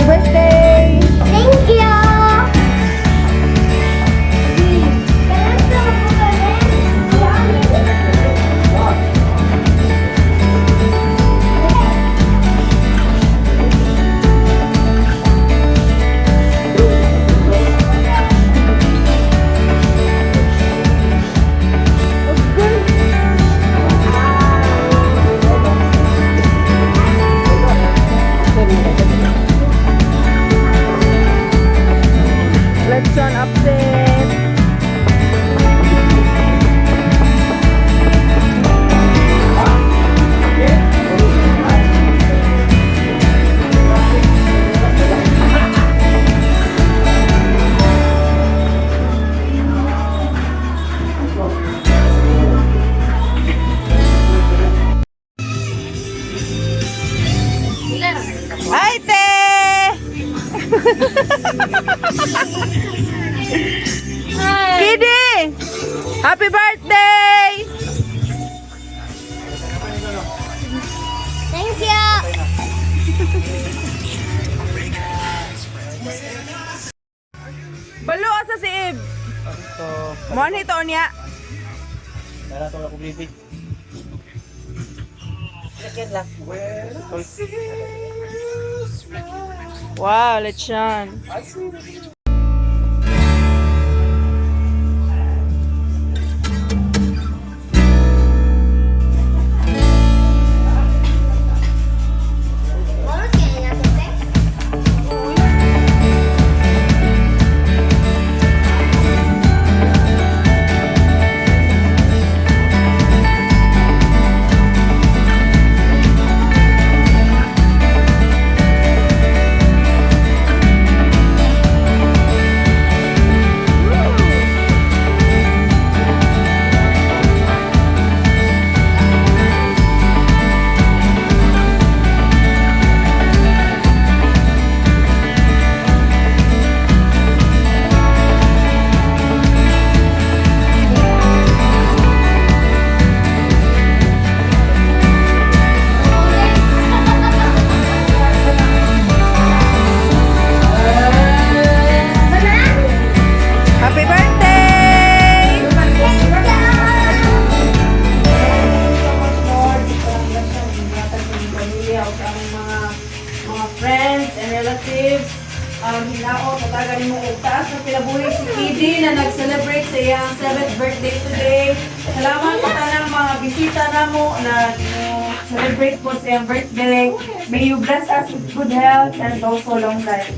Birthday! Thank you! Lechon update! Ay, te! Kidi! Happy birthday! Thank you! Balo asa si Ib. Mo ni to niya. Wow, lechon. Happy birthday! Lord, sa blessing sa aming pamilya o sa aming mga friends and relatives. Hinaot, tatagan nimo og taas ng kinabuhi si Kidi na nag-celebrate sa iyang 7th birthday today. Salamat sa tanang mga bisita namo na celebrate po sa iyang birthday. May you bless us with good health and also long life.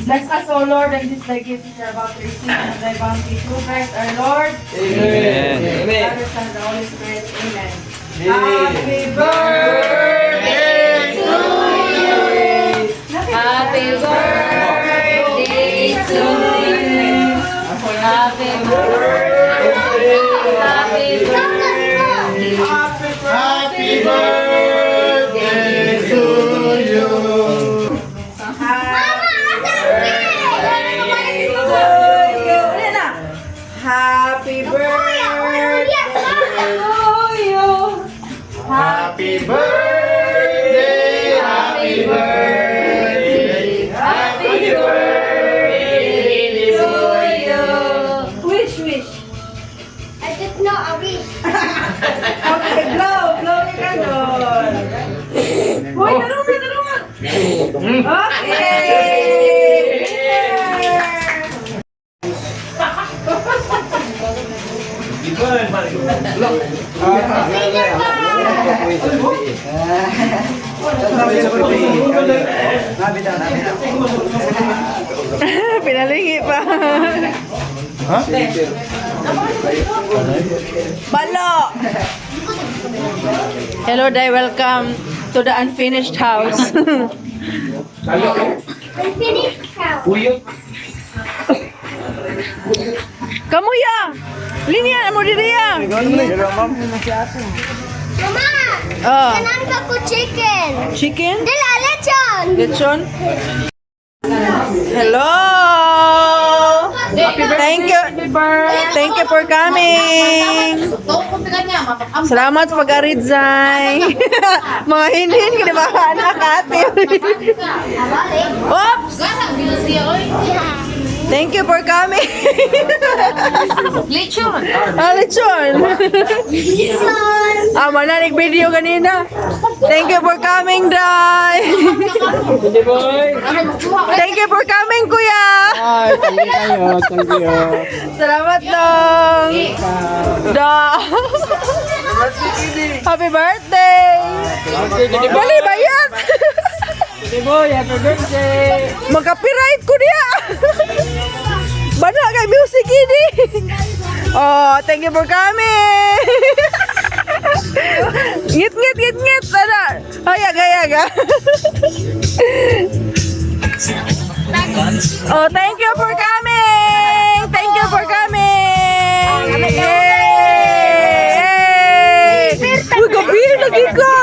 Bless us, O Lord, and this thy gift we are about to receive and thy bounty through Christ our Lord. Amen. Father, Son, and the Holy Spirit. Amen. Happy birthday to you. Happy birthday to you. Happy birthday. Happy birthday. Happy birthday to you. Happy to you. Ulit na. Happy birthday to you. Happy birthday, happy birthday, happy birthday To you. Wish, wish. I just know a wish. Okay, blow, blow your candle. Uy, tarungan, tarungan. Okay. Pinalingi pa. Balo! Hello, Day. Welcome to the unfinished house. Unfinished house. Kamuya! Linya mo diriya! Mama! Oh, Kanan ka ko chicken. chicken? Dila, lechon! Lechon? Hello! Thank you. Thank you for coming. Salamat sa pag-arid, Zay. Mga hinhin, kini ba anak ate. Oops! Thank you for coming. Lechon. Ah, lechon. Ah, mananig video kanina. Thank you for coming, Day. Thank you for coming, Kuya. Ay, thank you kayo. Thank you. Salamat, Dong. Dong. Happy birthday. Dali ba yan? Boy, happy birthday! Magka-copyright ko niya. Bana kay music ini. Oh, thank you for coming. Ngit ngit ngit ngit ana. Hayag hayag. Ah. Oh, thank you for coming. Thank you for coming. Yay! Uy, gabi lagi ka.